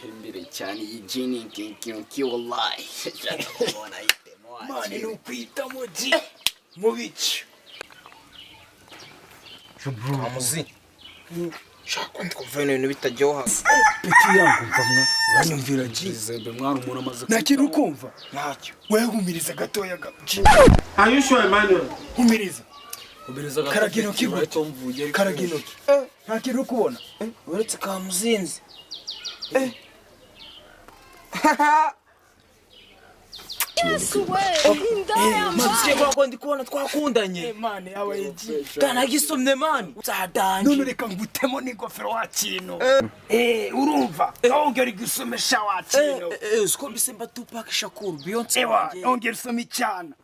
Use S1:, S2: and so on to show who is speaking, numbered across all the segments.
S1: Imbere cyane iyi jini kinki wallahi. Shaka kubona itemo.
S2: Man, ni ukwitamo G mu bicu.
S3: Kamuzi. Shaka ndi kumva ibintu bitaryoha.
S2: Petit yangu, mva mwa, uranyumvira G?
S1: Zembe mwana, umuntu amaze
S2: Nta kintu ukumva?
S3: Ntacyo.
S2: Wewe humiriza gatoya ga G.
S4: Are you sure, Emmanuel?
S2: Humiriza.
S1: Ubiriza.
S2: Karaga intoki gutya. Karaga intoki. Nta kintu uri kubona?
S3: Uretse kamuzinzi.
S5: Yesu we, indaya.
S3: Mazi ko ndi kubona twakundanye.
S2: Man, yabaye G.
S3: Tanagisomye man. Zadanje.
S2: None reka ngutemo n'ingofero wa kintu. Urumva? Ongera igusomesha wa kintu.
S3: Siko mbise mba Tupac Shakur, Beyonce.
S2: Ewa,
S3: Wanjye.
S2: ongera usome icyana.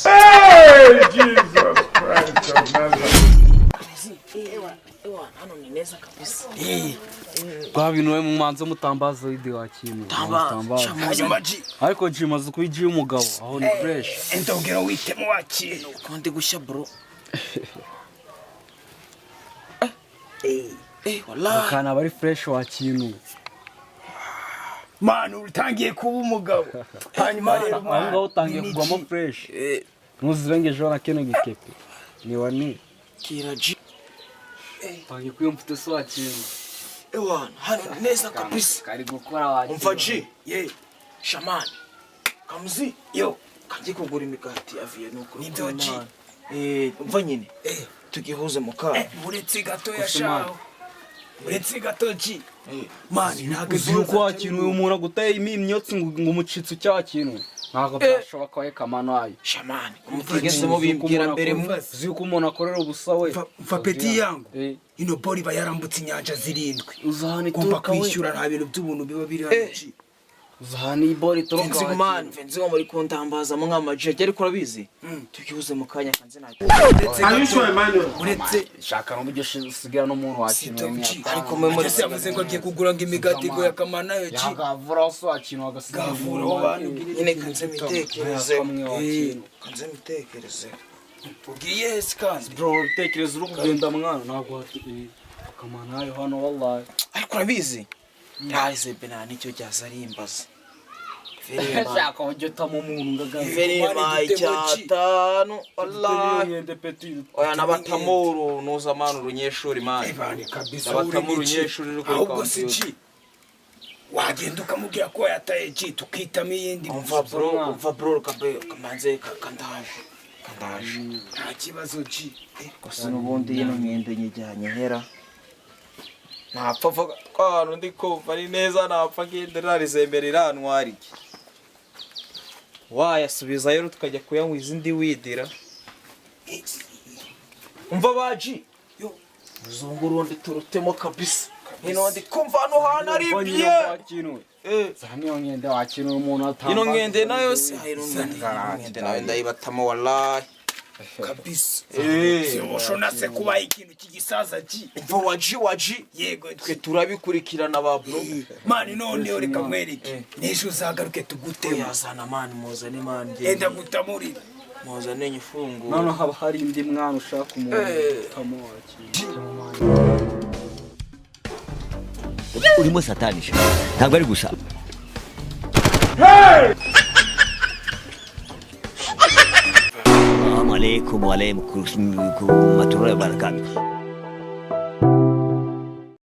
S4: Hey, Jesus Christ of Nazareth.
S3: Ewa, hano ni neza kabisa.
S1: Kwa bintu we mumanze mutambaza widi wa kintu.
S3: Tambaza.
S2: Hanyuma G,
S1: Ariko G maze kuba G y'umugabo aho ni fresh.
S2: Endongera witemo wa kintu.
S3: Ko ndi gushya bro. Wallahi.
S1: Akana bari fresh wa kintu.
S2: Man, utangiye kuba umugabo. Hanyuma rero
S1: Aho ngaho utangiye
S2: ni
S1: kugwamo
S2: G.
S1: fresh. Ntuzirengejeho na kino gikepe. Ni wa ni.
S3: Kira G.
S1: Utangiye kwiyumva ute se wa kintu?
S3: Ewa, hano ni neza kabisa.
S1: Kari gukora wa kintu.
S3: Umva G.
S2: Ye,
S3: Shaman. Kamuzi.
S2: Yo.
S3: Kanjye kugura imigati aviye nuko.
S2: Nibyo, G.
S3: Umva nyine. Tugihuze mu kana.
S2: Uretse gatoya
S1: Usumani.
S2: shaho. Uretse gato G. Man, ntabwo
S1: Uzi yuko wa kintu uyu muntu aguteye imyotsi ngo umucitse cya kintu. Ntabwo byashoboka we kamano ayo.
S3: Shaman, mutigeze mubimbwira mbere mu.
S1: Uzi yuko umuntu akorera ubusa we.
S2: Mva petit yangu. Ino bori iba yarambutse inyanja zirindwi.
S1: Uzahana
S2: Ugomba
S1: ituruka we.
S2: kwishyura, nta bintu by'ubuntu biba biri hano G.
S1: Uzahana iyi bori ituruka
S3: Venzi
S1: wa
S3: man,
S1: kintu.
S3: Venzi ngo muri kuntambaza mu nk'amaji ariko urabizi. Tugihuze mu kanya kanze nta.
S2: Uretse
S4: Are you
S2: gato.
S4: sure, Emmanuel?
S2: Uretse
S1: Shaka n'uburyo usigira n'umuntu wa kintu.
S2: Sito G.
S3: Ariko mwe muri
S2: Agese yavuze ngo agiye kugura ngo imigati ngo yakamanayo G.
S1: Yagavura so wa kintu agasiga.
S2: Gavura abo bantu.
S3: Nyine kanze mitekerereze.
S1: Kamwe wa kintu.
S3: Kanze mitekerereze.
S2: Ugiye hese kandi?
S1: Bro, ibitekerezo uri kugenda mwana ntabwo kamana ayo hano wallahi.
S3: Ariko urabizi. Yaze bena nicyo cyazarimbaza.
S1: Shaka uburyo utama umuntu ngagaze.
S3: Verima
S2: Mani, dutemo G.
S3: icyatanu wallahi.
S1: Ngende petit.
S3: Oya nabatamuru nuza manu urunyeshuri mani.
S2: Ebane kabisa.
S3: Ndabatamo
S2: uri ni G.
S3: urunyeshuri uri kuri
S2: Ahubwo si
S3: computer.
S2: G. Wagenda ukamubwira ko yataye G, tukitamo iyindi.
S3: Umva bro, umva bro, kabe kamanze kandaje. Kandaje.
S2: Nta kibazo G.
S3: Gusa n'ubundi yino nkende nyijyanye hera. Ntapfa vuga ko ahantu ndi kumva ari neza, ntapfa ngende narizembera irantwara iki. Wayasubizayo rero tukajya kuyanywa izindi widira. Umva baji.
S2: Yo.
S3: Muzungu urundi turutemo kabisa. Ino ndi kumva hano hantu ari bye.
S1: Wa kintu. Zana nkende wa kintu umuntu atamba.
S3: Ino nkende nayo se, ino nkende nayo ndayibatamo wallahi.
S2: Kabisa.
S3: Eh.
S2: Ushobora se kubaha ikintu cy'igisaza G?
S3: Umva waji waji.
S2: Yego.
S3: Twe turabikurikirana ba bro.
S2: Man, noneho reka nkwereke. N'ejo uzagaruke tugutema.
S3: Yazana man, muzane man.
S2: Enda gutamurira.
S3: Muzane nyifunguro.
S1: None haba hari indi mwana ushaka umuntu utamo wa kintu.
S6: Urimo satanisha ntabwo ari gusa. Assalamu alaikum wa alaikum warahmatullahi wabarakatuh.